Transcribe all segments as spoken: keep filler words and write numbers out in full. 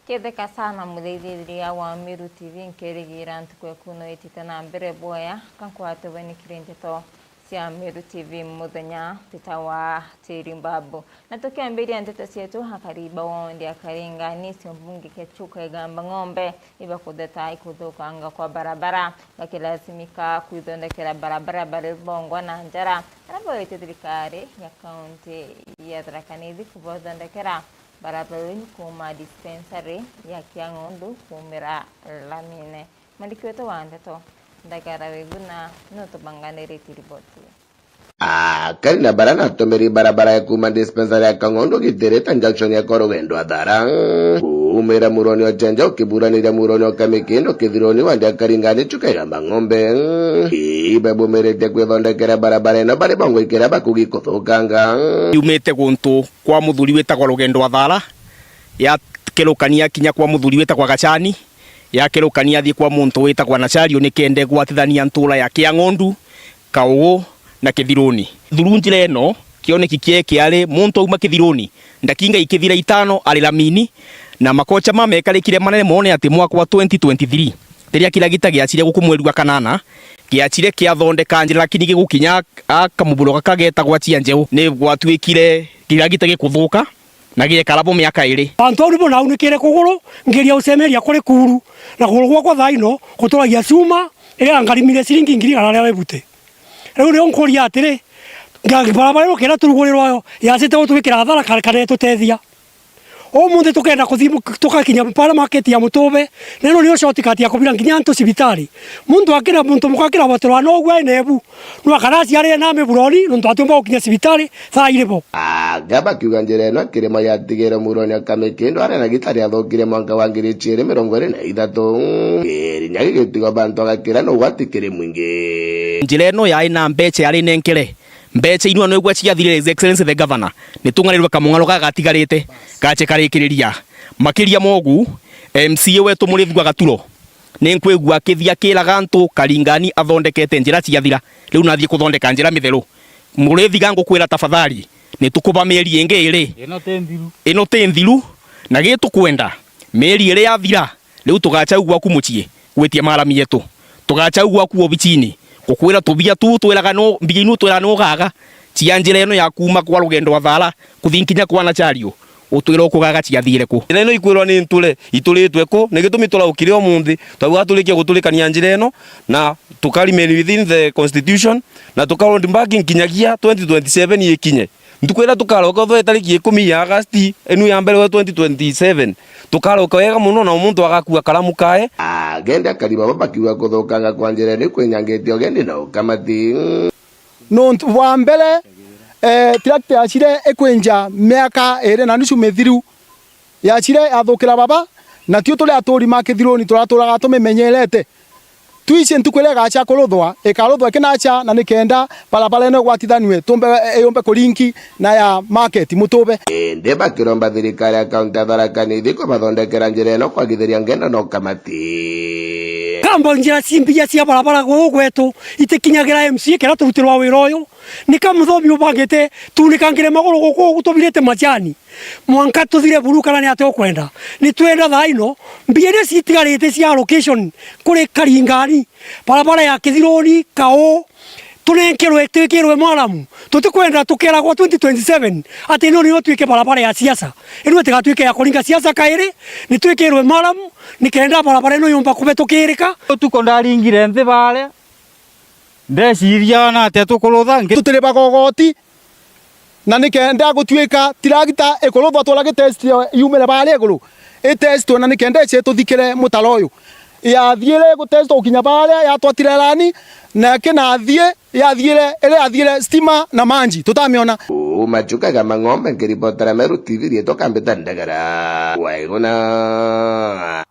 Ketheka sana muthithiria wa Meru T V, nkirigira ntuku eku no itite na mbere bwega, kankwatibwe ni kiri ndeto cia Meru T V muthenya tita wa tiri mbabu. Na tukiambiria ndeto cietu, akari ba wodi ya Karingani, cio mbunge kia Chuka Igamba Ng'ombe, ibakutheta ikuthukanga kwa barabara, bakilasimika kwithondekera barabara bari bongwa na njara, aria bawite thirikari ya kaunti ya Tharaka Nithi kubathondekera barabara iu ni kuuma dispensary ya Kiang'ondu kuumira Lamine. Mwandiki wetu wa ndeto, Ndagara Wiguna, nutubanganiritie riboti iu. Akari na bara natumiri barabara ya kuuma dispensary ya Kang'ondu gitirita junction ya kwa rugendo athara. Kuumira muroni o Chenja ukiburaniria muroni o Kamikindo kithironi wa Ndakaringani Chuka Igamba Ng'ombe. Ibe bumiritie kwithondekera barabara ino bari bongwa ikira bakugi kuthukanga. Yumite guntu kwa muthuri witagwa Rugendo Athara, yakerukania kinya kwa muthuri witagwa Gachani, yakerukania athii kwa muntu witagwa Nachario, nikenda igwatithania ntura ya Kiang'ondu, Kaugu na Kithiruni. Thuru njira ino, kioneki kie kiari muntu auma Kithiruni, ndakinga ikithira itano ari Lamini, na makocha mamekarikire manene moone ati mwaka wa twenty twenty-three, riria kiragita giacire guku mweri wa kanana, giacire kiathondeka njira, lakini gigukinya a kamuburo gaka getagwa Chia Njeu, ni gwatuikire kiragita gikuthuka na giekara bo miaka iri. Antu au nibo naunikire kuguru, ngeria ucemeria kuri kuru, na kuguru gwakwa thaa ino guturagia cuma iria ngarimire ciringi ngiri igana ria webute. Riu rio nkuria atiri, nga-, barabara ino kenda turugurirwa yo, yacite gutwikira athara kana, kana itutethia. Umunthi tukenda kuthi mu-, tukakinya pale market ya Mutube, na ino niyo shortcut ya kubira nginya antu cibitari. Muntu akira, muntu muka akira watirwa na ugwe ene ebu, no akaraciarire na miburoni, nontu atiumba gukinya cibitari thaa iri bo. Anga bakiuga njira ino kirimo yatigire muroni akamikindo aria na gita riathukire mwanka wa ngiri ciiri mirongo iri na ithatu. Kirinya gigitigo bantu agakira no gwati kiri mwingi. Njira ino yai na mbecha yari nenkere. Mbecha inua no igwa ciathire, His Excellency the Governor. Nitung'arirwe kamung'aro gagatigarite, gache karikiriria. Makiria mogu, M C A wetu Murithi wa Gaturo, ninkwigua akithia akiraga antu Karingani athondekete njira ciathira. Riu nathie kuthondeka njira mitheru. Murithi, ga ngukwira tafadhali, nitukuba mieri ingi iri. Ino ti nthiru. Ino ti nthiru, na gitukwenda mieri iri yathira, riu tugacha u gwaku mucii gwitia marami yetu. Tugacha u gwaku obicini, gukwira tubia tu twiraga no, mbia inu twiraga no gaga, cia njira ino ya kuuma kwa rugendo wa Thara kuthi nkinya kwa Nachario, utwira ukugaga ciathire ku? Njira ino ikwirwa ni nture, ituritwe ku? Ni gitumi turaukire umunthi, twauga turikie guturikania njira ino, na tuka remain within the constitution, na tuka road back nkinyagia twenty twenty-seven ikinye. Ntuku iria tukaroka uthwe tariki ikumi ya Agasti, inu ya mbere wa twenty twenty-seven, tukaroka wega mono na umuntu agakua karamu kae. Agende akari baba bakiuga kuthukanga kwa njira ni kwinyangitie ugendi na ukamati. Nontu bwa mbere, eh, tractor yacire ikwinja miaka iri na nusu mithiru. Yacire yathukira baba, na tio turi aturi ma Kithiruni turaturaga tumimenyerete. Twici ntuku iria igacha kuruthwa, ikaruthwa ikinacha, na nikenda barabara ino igwatithanue, tumbe, iyumbe kurinki na ya market Mutube. Indi bakiromba thirikari ya kaunti ya Tharaka Nithi kubathondekera njira ino kwagithiria ngendo na ukamati. Kambo njira cimbia cia barabara guu gwetu itikinyagira M C A kira turutirwa wira uyu. Ni ka muthomi ubangite tunikangire maguru guku ugu tubirite majani. Mwanka tuthire buru kana ni atia ukwenda? Ni twenda thaa ino, mbia iria citigarite cia allocation kuri Karingani, barabara ya Kithiruni, Kau, tunenkerwe, twikirwe maramu. Tutikwenda tukeragwa twenty twenty-seven ati ino niyo twike barabara ya siasa. Ino itigatwike ya kuringa siasa kairi, ni twikirwe maramu, nikenda barabara ino yumba kubetukirika. Utuko ndaringire nthi baria, ndeciria na atia tukurutha ngi- tutiribaga ugoti. Na nikenda gutuika tiragita ikuruthwa twara gitest yumire baria iguru, itestwe na nikenda ice tuthikire mutaro uyu. Yathiire gutestwa gukinya baria yatwatire rani, na kinathie yathiire, iria yathiire stima na manji tutamiona. Uu Machuka Igamba Ng'ombe, nkiribotera Meru T V, riitwa Kambita Ndagara Waiguna.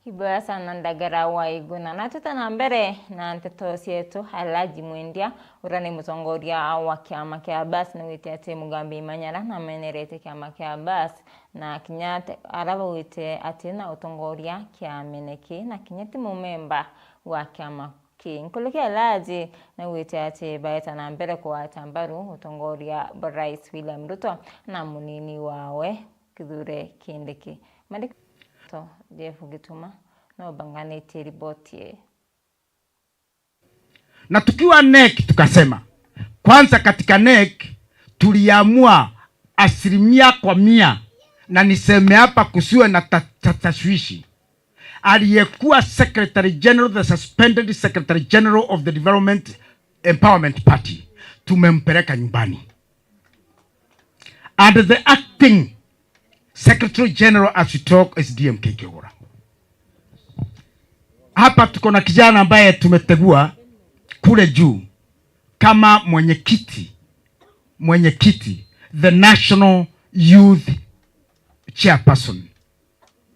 Iboya sana Ndagara Waiguna. Na tuta na mbere na nteto cietu, Alhaji Mwendia, uria ni mutongoria wa kiama kia Bas, niwite ati Mugambi Manyara namenerete kiama kia Bas, na kinya te-, ara baugite ati na utongoria kiamene ki, na kinya ti mumemba wa kiama ki. Nkuruki Alhaji niwite ati baeta na mbere kugwata mbaru utongoria bwa Rais William Ruto na munini wawe Kithure Kindiki. Mandiko Jeff Gituma no banganitie riboti ii. Na tukiwa NEC tukasema, kwanza katika NEC tuliamua asilimia kwa mia, na niseme hapa kusiwe na ta-, ta-, tashwishi. Aliyekuwa Secretary General, the suspended Secretary General of the Development Empowerment Party, tumempeleka nyumbani. And the acting Secretary General as we talk is D M K Kigora. Hapa tuko na kijana ambaye tumetegua kule juu kama mwenyekiti, mwenyekiti, the National Youth Chairperson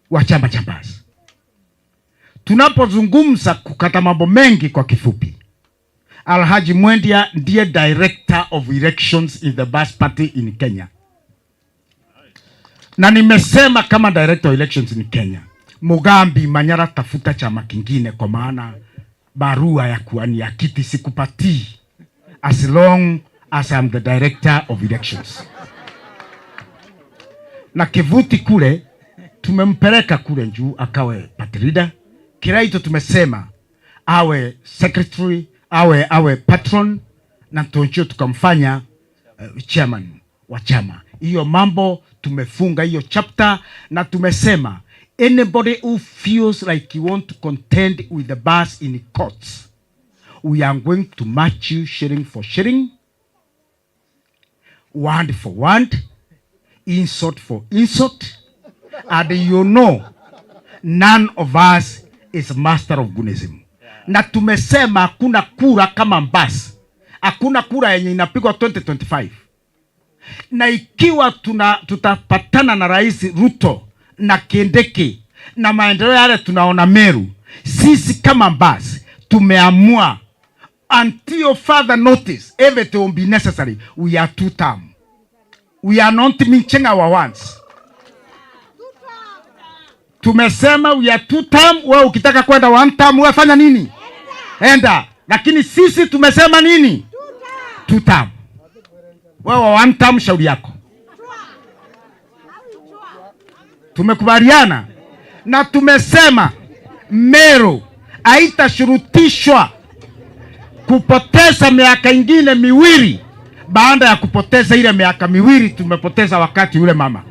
wa chama cha Mbas. Tunapozungumza kukata mambo mengi kwa kifupi, Alhaji Mwendia ndiye director of elections in the Mbas Party in Kenya. Na nimesema kama director of elections in Kenya, Mugambi Manyara, tafuta chama kingine, kwa maana barua ya kuwania kiti sikupatii as long as I'm the director of elections. Na Kivuti kule, tumempeleka kule juu akawe party leader. Kiraitu tumesema awe secretary, awe, awe patron, na Ntonchio tukamfanya, eh, chairman wa chama. Hiyo mambo tumefunga hiyo chapter, na tumesema anybody who feels like you want to contend with the Mbas in courts, we are going to match you shilling for shilling, word for word, insult for insult, and you know, none of us is master of goonism. Na tumesema hakuna kura kama Mbas, hakuna kura yenye inapigwa twenty twenty-five. Na ikiwa tuna-, tutapatana na Rais Ruto na Kindiki na maendeleo yale tunaona Meru, sisi kama Mbas tumeamua, until further notice, if it will be necessary, we are two term. We are not mixing our words. Tumesema we are two term, wewe ukitaka kwenda one term, wewe fanya nini? Enda. Lakini sisi tumesema nini? Two term. Wewe one term, shauri yako. Tumekubaliana? Na tumesema Meru haitashurutishwa kupoteza miaka ingine miwili baada ya kupoteza ile miaka miwili tumepoteza wakati ule mama.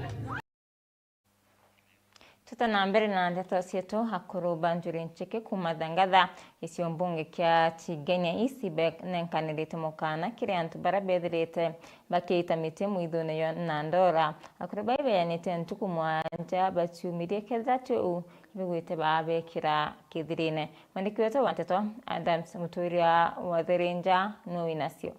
Tuta na mbere na ndeto cietu, akuru ba Njuri Ncheke kuuma Thangatha, gicigo mbunge kia Tigania East, benenkanirite mukana kiri antu baria bethirite bakiita miti mwithune jwa Nandora. Akuru bai beanite ntuku mwanja baciumirie kethira ti uu bigwite baabekira kithirine. Mwandiki wetu wa nteto Adams Muturia wa Thirinja nu winacio.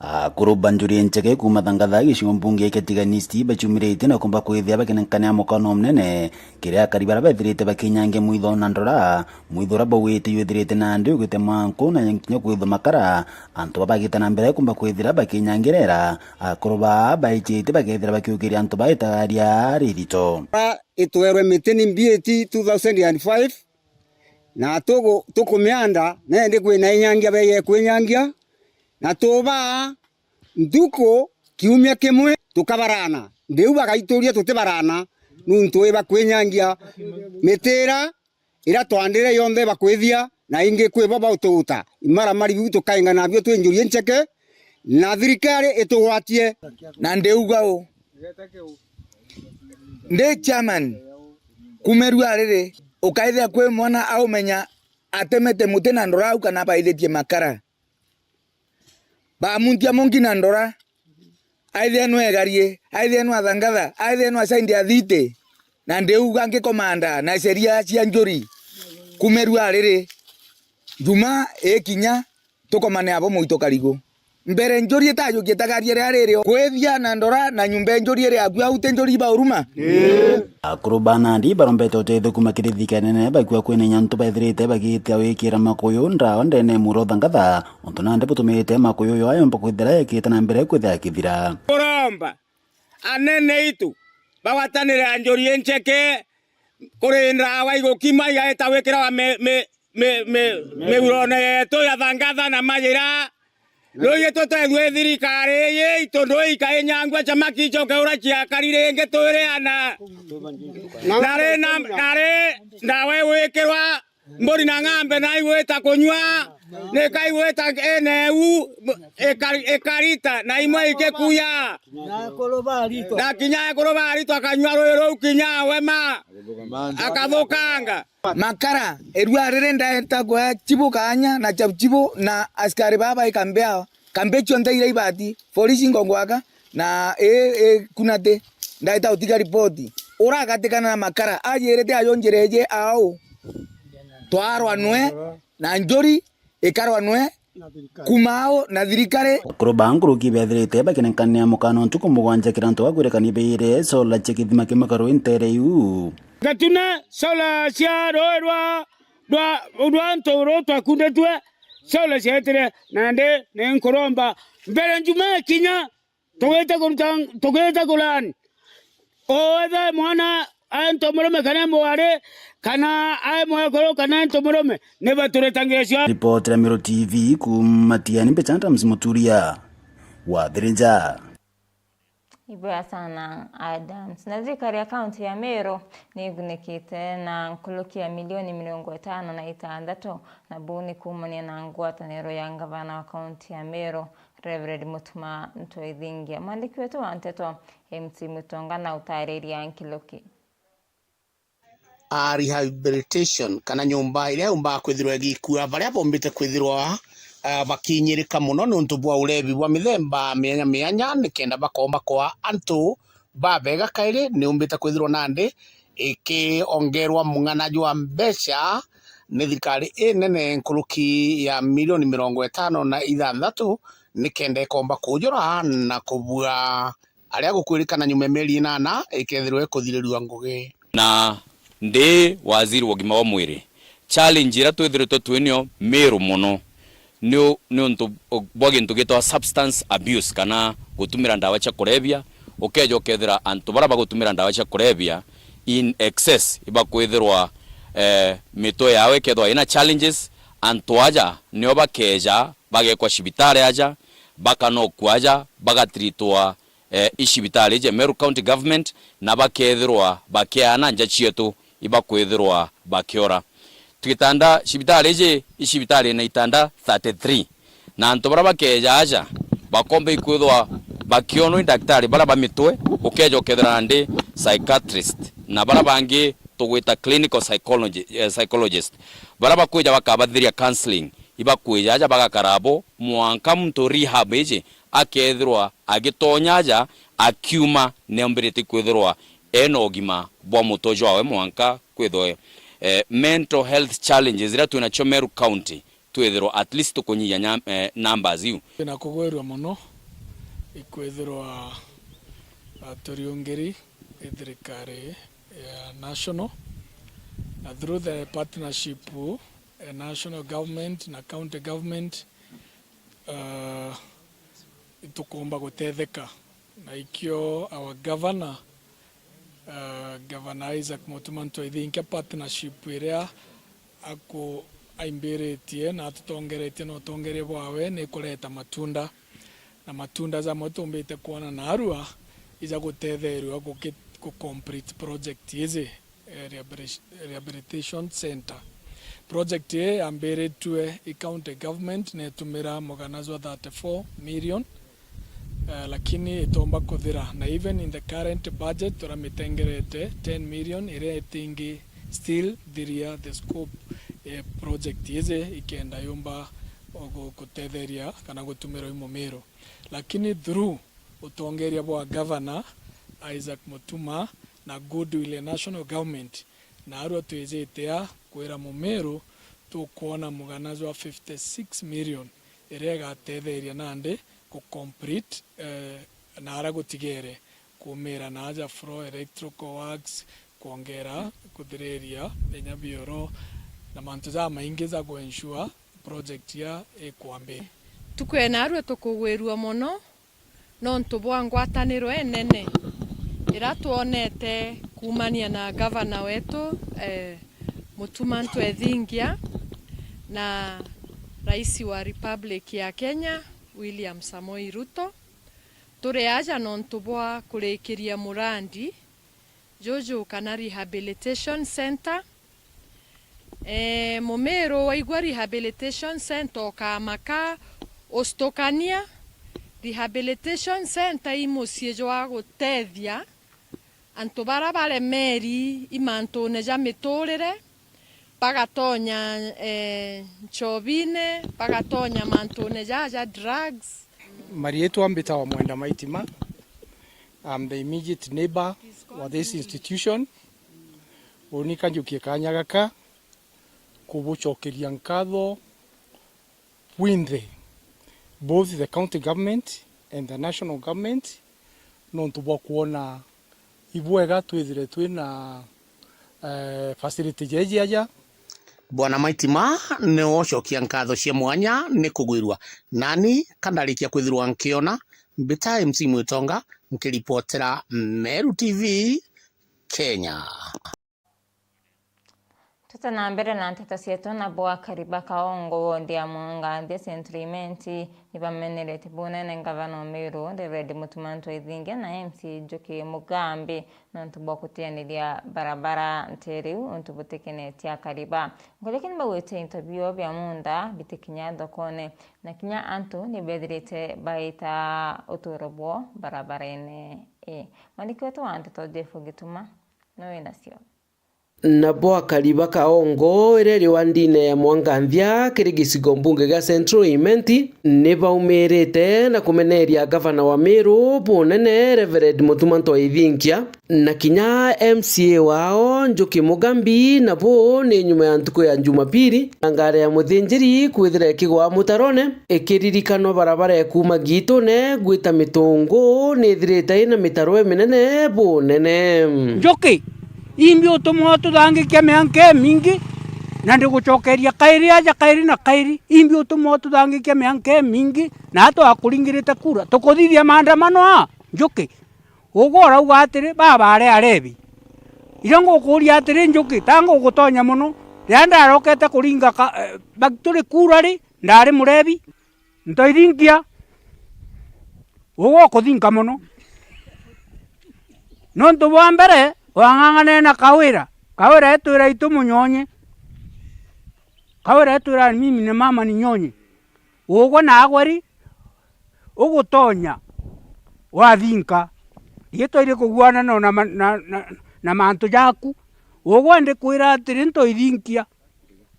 Akuru ba Njuri Ncheke kuuma Thangatha gicigo mbunge kia Tigania East baciumiritie na kumba kwithia bakinenkania mukano munene kiri akari baria bethirite bakinyangia mwitho Nandora, mwitho uria baugite jwithirite nandi ugite mwanku na kinya kwithwa makara. Antu baba bagite na mbere kumba kwithira bakinyangirira, akuru baa baicite bakethira bakiukiria antu baitagaria ririto. Itwerwe miti ni mbiiti two thousand and five, na tugu-, tukumianda, na indi kwina inyangia beeye kwinyangia, na tubaa ntuku kiumia kimwe tukabarana. Ndiu bagaituria tutibarana, nuntu iba kwinyangia mitira iria twandire yonthe bakwithia, na ingi kwi bo bautuguta. Imaramari biu tukainga nabio twi Njuri Ncheke, na thirikari itugwatie. Na ndiuga uu, ndi chairman, kumerua riri, ukaithia kwi mwana aumenya atemete muti Nandora au kana abaithitie makara. Bamuntia mungi Nandora, aithie nwe Garie, aithie nwe Thangatha, aithie nwe Saindi Athiti, na ndiuga ngikomanda na sheria cia Njuri, kumerua riri, Juma ikinya, tukomane abo muito karigu. Mbere Njuri itajukie tagaria ria riri, kwithia Nandora na nyumba e Njuri iri akua au ti Njuri ibauruma? Akuru ba nandi barombete uteithio kuuma kiri thirikari nene bakua kwina inya antu bethirite bagitia wikira makuyu ndawa ndene muro Thangatha, untu nandi butumite makuyu yo ayomba kwithira ekite na mbere kwithira akithira. Kuromba anene itu bagwatanire Anjuri Ncheke kuri ndawa igukima igaita wikirawa mi-, mi-, mi-, mi-, miurone yetu ya Thangatha na Majira, Rugi tutethue thirikari ii itu ndui kainyangua chamaki icoke uria ciakari ringi twiriana. Nari na, nari ndawa igwikirwa mburi na ng'ambe na igwita kunyua, ni kaigwita eneu ikari-, ikarita na imwe ikikuya. Na kinya ekuru baritwa akanyua rui ruu kinya wema akathukanga. Makara, erua riri ndaeta kwa chibu kaanya na cha chibu na askari baba ikambea kambi cionthe iria ibati, polisi ngongwaka na ii, ii kunati, ndaita utiga ripoti. Uragatikana na Makara, ajirite ayo njira iji au, twarwa nwe na njuri, ikarwa nwe kuma au na thirikari. Akuru ba nkuruki bethirite bakinenkania mukana ntuku mugwanja kira antu bakwirikania beire sola cia kithima kia Makara ntere iu. Gatune sola cia rui rwa, rwa, rwa antu ruu twakunditue, sola cietire, nandi ni nkuromba mbere njuma ikinya, tugite kuruta, tugite kulani. Oothe mwana ae ntomurume kana mwari, kana ae mwekuru kana ntomurume, ni baturitangire cio. Ripoti ya Meru T V kuuma Tiani, mbicha Adams Muturia wa Thirinja. Ibwega sana Adams. Na thirikari ya kaunti ya Meru ni igunikite na nkuruki ya milioni mirongo itano na itantatu, na buu ni kuumania na ngwataniro ya ngavana wa kaunti ya Meru, Reverend Mutuma Ntwethingia. Mwandiki wetu wa nteto, M C Mutonga, na utaariria nkuruki. A rehabilitation kana nyomba iria yumbaga kwithirwa igikua baria bombite kwithirwa, ah, bakinyirika mono niuntu bwa urebi bwa mithemba mianya mianya, nikenda bakomba kwa antu babega kairi, niumbite kwithirwa nandi ikiongerwa mung'ana jwa mbeca ni thirikari inene nkuruki ya milioni mirongo itano na ithanthatu, nikenda ikomba kujura na kubua aria gukwirikana nyuma ya mieri inana ikethirwa ikuthirirua ngugi. Na ndi waziri wa ugima wa mwiri, challenge iria twithiritwe twinio Meru mono ni u-, ni untu bwa gintu gitwa substance abuse, kana gutumira ndawa cia kurebia. Ukeja ukethira antu baria bagutumira ndawa cia kurebia in excess ibakwithirwa, eh, mitwe yao ikethirwa ina challenges. Antu aja nio bakeja bagekwa cibitari aja, bakanokua aja, bagatritwa eh, i cibitari iji Meru County Government, na bakethirwa bakiaana nja cietu ibakwithirwa bakiora. Twitanda cibitari iji, i cibitari ina itanda thirty-three, na antu baria bakeeja aja bakomba ikwithwa bakionwa i ndaktari baria ba mitwe, ukeeja ukethira nandi psychiatrist, na baria bangi tugwita clinical psychology, eh, psychologist, baria bakwija bakabathiria counselling, ibakwija aja bagakara abo mwanka muntu rehab iji akethirwa agitonya aja akiuma, neombirite kwithirwa ena ugima bwa mutwe jwawe mwanka kwithwe, eh, mental health challenges iria twinacio Meru County twithirwa at least tukunyihia nya-, eh, numbers iu. Twina kugwirua mono ikwithirwa, ah, turiungiri i thirikari ya national, na through the partnership, eh, national government na county government, ah, itukumba gutetheka. Na ikio our governor, ah, Governor Isaac Mutuma Ntwethinkia, partnership iria aku-, aimbiritie na atutongeretie na utongeria bwawe ni kureta matunda. Na matunda jamwe tumbite kwona narua ija gutetherua guki-, gu complete project iji, eh, rehabilitation center. Project ii yambiritue i county government netumira mugana jwa thirty-four million, eh, lakini itomba kuthira, na even in the current budget turamitengerete ten million iria itingi still thiria the scope ya project iji ikenda yumba gu-, gutetheria kana gutumirwa i Mumiru. Lakini through utongeria bwa Governor Isaac Mutuma na goodwill ya national government, narua twijite a kwira Mumiru tukwona mugana jwa fifty-six million iria igatetheria nandi ku complete, eh, na aria gutigere kumira na aja floor, electrical works, kwongera kuthiriria inya bioro na mantu jamaingi ja ku ensure project ya ikwambia. Tukwena arua tukugwirua mono nontu bwa ngwataniro enene ira twonete kuumania na gavana wetu, eh, Mutuma Ntwethingia na Rais wa Republic ya Kenya, William Samoei Ruto. Turi aja nontu bwa kurikiria murandi juju kana rehabilitation center. Ee, Mumiru waigua rehabilitation center ukamaka ustukania. Rehabilitation center i mucii jwa gutethia antu bara baremeri i mantune ja miturire, bagatonya, eh, nchobine, bagatonya mantune ja, ja drugs. Mariitwa mbitawa Mwenda Maitima. I'm the immediate neighbor wa this institution. Uni kanjukie kanya gaka kubucokeria nkatho bwinthe, both the county government and the national government, nontu bwa kwona ibwega twithire twina, eh, facility jeji aja. Bwana Maitima ni ucokia nkatho cia mwanya ni kugwirua. Nani kandarikia kwithirwa nkiona, mbita M C Mwitonga, nkiripotera Meru T V Kenya. Tute na mbere na nteto cietu, nabo akari ba Kaongo, wondi ya Mwanganthia, Central Imenti, nibamenerete bunene ngavana o Meru, Reverend Mutuma M'Ethingia, na M C A Njuki Mugambi, nontu bwa gutianiria barabara nte riu, untu butikenetie akari ba. Nkuruki nibaugite into bio bia munda bitikinya thokone, na kinya antu nibethirite baita uturo bwao barabarene ii. Mwandiki wetu wa nteto Jeff Gituma, no winacio. Nabo akari ba Kaongo, iria iri wandine ya Mwanganthia, kiri gicigo mbunge gia Central Imenti, ni baumirite na kumeneria ngavana wa Meru bunene, Reverend Mutuma M'Ethingia, na kinya M C A wao, Njuki Mugambi, nabo ni nyuma ya ntuku ya Jumapili, na ngari ya muthinjiri kwithira ikigwa mutarone, ikiririkanwa barabara ya kuuma Giitune gwita Mitungu nithirite ina mitaro iminene bunene. Njuki, imbi utumwa ututhangikia mianka imingi, na ndigucokeria kairi aja kairi na kairi. Imbi utumwa ututhangikia mianka imingi, na twakuringirite kura, tukuthithia maandamano aa? Njuki, ugwe urauga atiri, baba ari arebi. Irio ngukuuria atiri, Njuki, ta ngugutonya mono, riria ndarokete kuringa ka, eh, ba-, turi kura ri, ndari murebi? Ntoithinkia, ugwe ukuthinka mono. Nontu bwa mbere, wang'ang'anene na Kawira. Kawira etwira itu munyonye. Kawira etwira mimi ni mama ninyonye. Ugwe naagwe ri, ugutonya wathinka. Riitwa irikuguanana na ma-, na, na, na mantu jaku. Ugwe ndikwira atiri, ntoithinkia.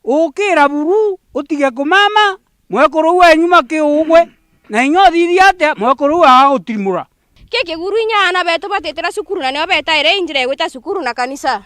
Ukira buru, utige kumama, mwekuru wenyu maki ugwe, na inya uthithia atia, mwekuru uu agagutimura. Ki kiguru inya aana betu batitira cukuru, na nio betaire i njira igwita cukuru na kanisa.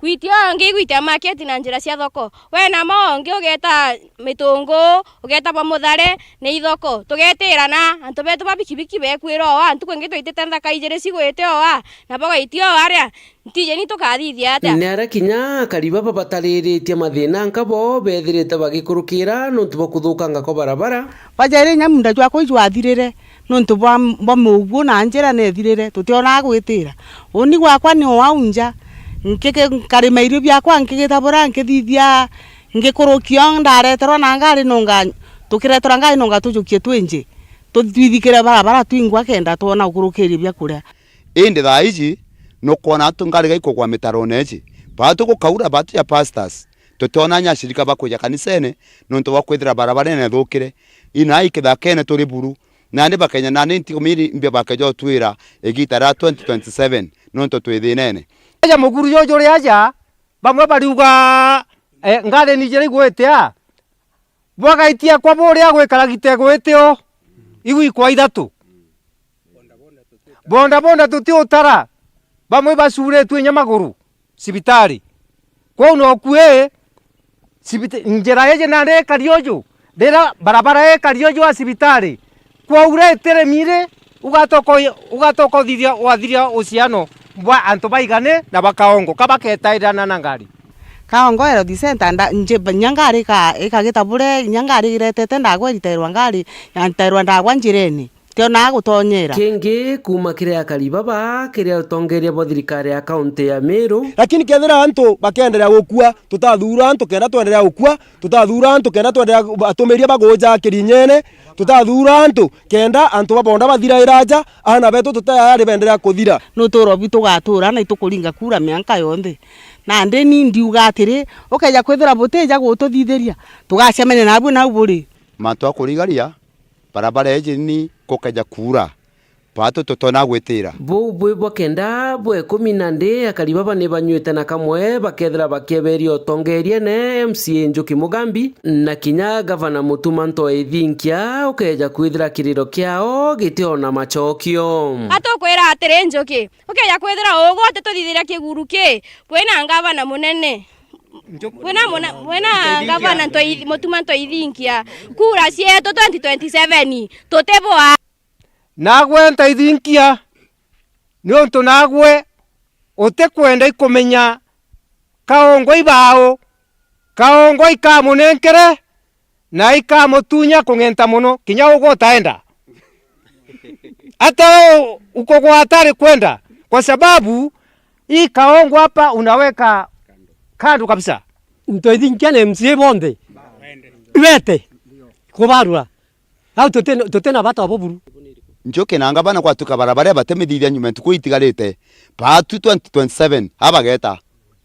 Gwitia oo ngi igwitia maketi na njira cia thoko. We na moo ngi ugeeta Mitungu, ugeeta bwa Muthare, ni ithoko. Tugetirana, antu betu ba bikibiki bekwira oa, ntuku ingi twaitite nthaka ijiri cigwite oa, na bagaitia oa aria. Ntiji ni tukathithia atia? Ni aria kinya akari baba batariritie mathina nka bo bethirite bagikurukira nontu bwa kuthukanga kwa barabara. Bajaire inya munda jwakwa ijwathirire nontu bwa, bwa muguo na njira nethirire, tutionaga gwitira. Uni gwakwa ni o au nja, nkiki-, nkarima irio biakwa, nkigitabura, nkithithia, ngikurukia, ndareterwa na ngari nonga, tukireterwa ngari nonga tujukie twinji, tu-, twithikire barabara twingwa kenda twona gukurukiria biakuria. Indi thaa iji, nukwona antu ngari gaikugwa mitarone iji. Baatu gukaura, baatu ja pastors, tutiona inya ashirika bakwija kanisene, nontu bwa kwithira barabara nethukire. Inaa i kithakene turi buru. Nandi bakenya, nandi ntikumiri mbia bakeja utwira igiita ria twenty twenty-seven, nontu twi thinene. Aja muguru juju ri aja, bamwe bariuga, eh, ngari ni jira igwite a, bwagaitia kwa buria gwikara gite gwite o, igwikwa ithatu. Boda boda tutiutara, bamwe bacuritue inya maguru cibitari. Kwou nokui, cibita-, njira iji nandi ikari uju, rira barabara ikari uju wa cibitari, kwaura itirimi ri, ugatoka uy-, ugatoka uthithia, wathiria uciano bwa antu baigane na ba Kaongo, ka baketairana na ngari. Kaongo Health Centre, nda-, nji-, inya ngari ika-, ikagita bure, inya ngari iretete ndagwa iritairwa ngari, yantairwa ndagwa njirene. tionaa gutonyera. Kingi kuuma kiri akari baba, kiri utongeria bwa thirikari ya kaunti ya Meru. Lakini kethira antu bakeenderea gukua, tutathuura antu kenda twenderea gukua, tutathuura antu kenda twenderea atumiria baguja kirinyene, tutathuura antu kenda antu babonda bathiraira aja, aana betu tutayari benderea kuthira. Nutura ubu tugatuura na itukuringa kura mianka yonthe. Nandi ni ndiuga atiri, ukeja kwithira butija gututhithiria, tugacemania nabu nau buri. Mantu a kurigaria, barabara iji ni kukeja kuura, baatu tutona gwitira. Buu bwi bwa kenda bwa ikumi nandi akari baba ni banyuite na kamwe bakethira bakieberia utongeriene M C A Njuki Mugambi, na kinya gavana Mutuma Ntoi Thinkia ukeja kwithira kiriro kiao gitiona macokio. Atukwira atiri, Njuki, ukeja kwithira ugu utituthithiria kiguru ki, kwina ngavana munene. Kwina muna-, kwina ngavana Ntoi-, Mutuma Ntoi Thinkia. Kura cietu twenty twenty-seven, tutibwa. Nagwe Ntoi Thinkia, niuntu nagwe utikwenda ikumenya kaongwa ibau, kaongwa ikamunenkere, na ikamutunya kung'enta mono, kinya ugwe utaenda. Ata u-, ukugwata ari kwenda, kwa sababu hii kaongo hapa unaweka kando kabisa. Ntoi Thinkia na M C A bonthe bete kubarura. Au tutina, tutina bata wa buburu. Njuki na ngavana gwatuka barabara batimithithia nyuma ntuku itigarite. Baatu twenty twenty-seven, abageta.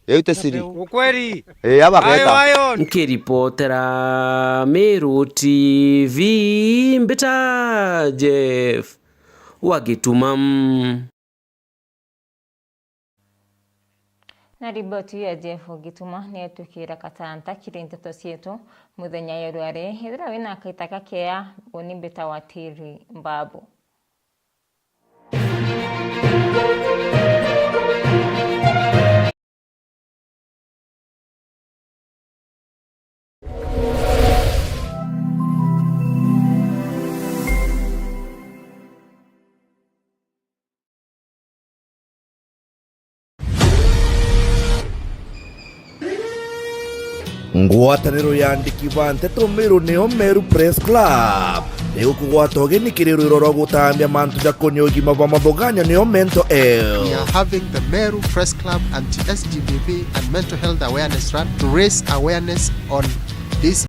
Iu ti siri. Ukweli. Ii, abageta. Ayo, ayo. Nkiripotera Meru T V, mbita Jeff wa Gituma. Na riboti ya Jeff Gituma ni etwikira katanta kiri nteto cietu muthenya ya rwari. Ethira wina kaita kakea, uni mbita wa Tiri Mbabu. Ngwataniro ya andiki ba nteto Meru niyo Meru Press Club. Igukugwata ugeni kiri rwiro rwa gutambia mantu jakonie ugima bwa mathuganio niyo mental health. We are having the Meru Press Club anti S G B V and mental health awareness run to raise awareness on this.